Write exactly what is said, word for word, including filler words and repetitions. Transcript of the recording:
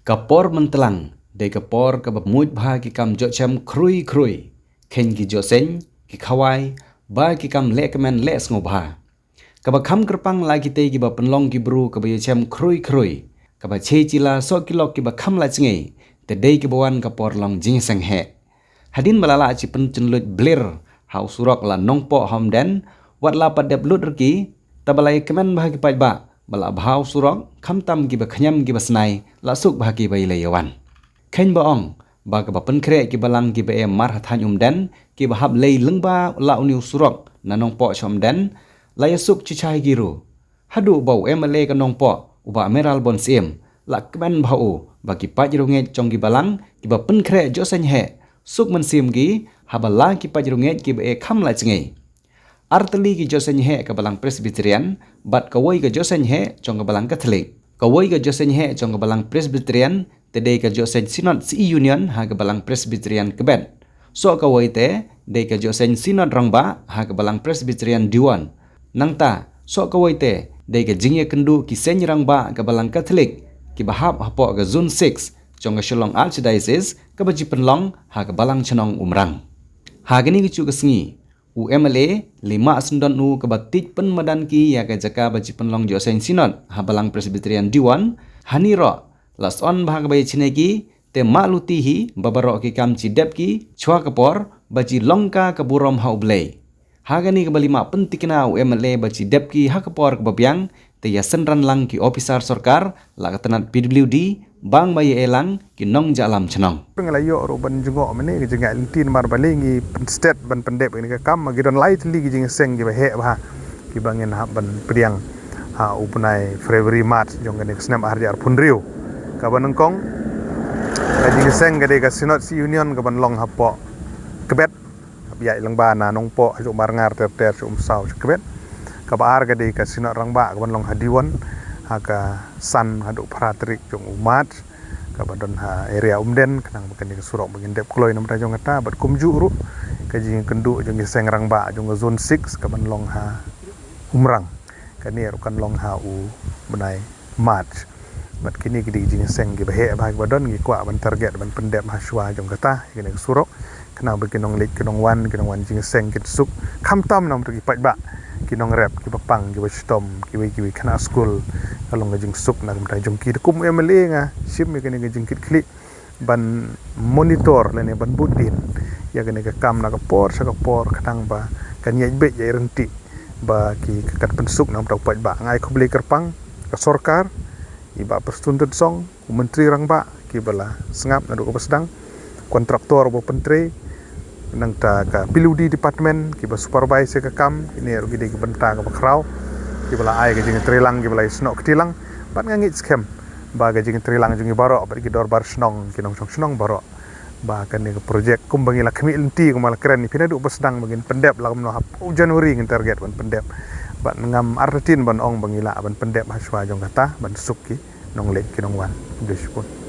Ka por myntlang dei ka por kaba mut bha ki kam jot shem khrui khrui, khein ki jot seng, ki khawai, ba ki kam leh kmen leh sngewbha. Kaba kham kyrpang la kitei kiba pynlong ki bru kaba ïashem khrui khrui, kaba chei chila soh ki lok kiba kham lait sngi, te dei kiba wan ka por long jingseng heh. Hadien ba la lah chi pynchynlut blir ha u surok la Nongpoh ha Umden, wat la pat dep lut rki, ta ba la ïa kmen bha ki paidbah ba la bha u surok, khamtam kiba khñiam kiba snai la suk bha kiba ïalei ïawan. Khein ba ong ba kaba pynkhreh kiba lang kiba e mar ha thaiñ Umden, kiba hap lei lyngba la une u surok na Nongpoh sha Umden, la ïasuk chichai ki ru. Haduh ba u M L A ka Nongpoh, u Bah Mayralborn Syiem, la kmen bha u ba ki paid rungeit jong ki balang kiba pynkhreh jot seng heh, suk mynsiem ki haba la ki paid rungeit kiba e kham lait sngi. Ar tylli ki jot seng heh ka balang Presbyterian, bad kawei ka jot seng heh jong ka balang Katholik. Kawei ka jot seng heh jong ka balang Presbyterian te dei ka jot seng Synod C E Union ha ka balang Presbyterian Kbet. Soh kawei te dei ka jot seng Synod Rangbah ha ka balang Presbyterian Diwon. Nangta, soh kawei te dei ka jingïakynduh ki seng rangbah ka balang Katholik kiba hap hapoh ka Zone six jong ka Shillong Archdiocese, kaba ji pynlong ha ka balang chnong Umrang. Ha kane ka juh ka sngi, u M L A Lima Syndon u kaba tip pynmadan ki ïa ka jaka ba ji pynlong jot seng Synod ha balang Presbyterian Diwon, hani ruh la sngewbha kaba ïa chine ki, te ma luti hi ba baroh ki kam chi dep ki chwa ka por ba ji long ka ka burom ha U Blei. Ha kane kaba Lima pyntikna u M L A ba chi dep ki ha ka por kaba biang, te ïa synran lang ki ophisar sorkar, la ka tnat P W D, bang ba ïa e lang ki nongjahlam chnong. Pynlai ïoh ruh ban jngoh mynne ka jingïaid lynti namar ba lei ngi pynstet ban pyndep kane ka kam, ma ki don lai tylli ki jingseng kiba heh bha kiba ngin hap ban pdiang ha u bnai February March jong kane ka snem arhajar arphew hynriew. Kaba nyngkong ka jingseng ka dei ka Synod C E Union kaban long hapoh Kbet, hap ïaid lyngba na Nongpoh hajuh Marngar ter ter sha Umsaw sha Kbet. Kaba ar ka dei ka Synod Rangbah kaban long ha Diwon ha ka san haduh phra tarik jong u March, kaba don ha area Umden, khnang ba kane ka surok ba ngin dep kloi namar jong kata, bad kumjuh ruh ka jingkynduh jong ki seng rangbah jong ka Zone six kaban long ha Umrang, kane ruh kan long ha u bnai March. Bad kine ki dei ki jingseng kiba heh bha kiba don, ngi kwah ban target ban pyndep ha shuwa jong kata ïa kane ka surok, khnang ba ki nongleit ki nongwan, ki nongwan jingseng kin suk, khamtam namar ki paidbah, ki nongrep kiba pang, kiba shitom, kiwei kiwei khynnah skul, ka long ka jingsuk na ka bynta jong ki. Te kum M L A nga shim ïa kane ka jingkitkhlieh ban monitor lane ban bud dien ïa kane ka kam na ka por sha ka por, khnang ba kan ïaid beit ïaid ryntih, ba ki kan pynsuk na ka bynta u paidbah. Nga ai khublei kyrpang ka sorkar, i Bah Prestone Tynsong, u Myntri Rangbah, kiba la sngap naduh kaba sdang, kontraktor ba pyntrei, nangta ka P W D department kiba supervise ïa ka kam, kine ruh ki dei ki bynta kaba khraw kiba la ai ka jingtreilang, kiba la ïasnoh kti lang. Bad nga ngeit skhem ba ka jingtreilang jong ngi baroh, bad ki dorbar shnong, ki nongshong shnong baroh, ba kane ka projek kumba ngi la khmih lynti, kumba la kren ïa phi naduh ba sdang, ba ngin pyndep la kumno, hapoh January ngin target ban pyndep. Bad ngam artatien ban ong ba ngi lah ban pyndep ha shuwa jong kata ban suk ki nongleit ki nongwan. Khublei shibun.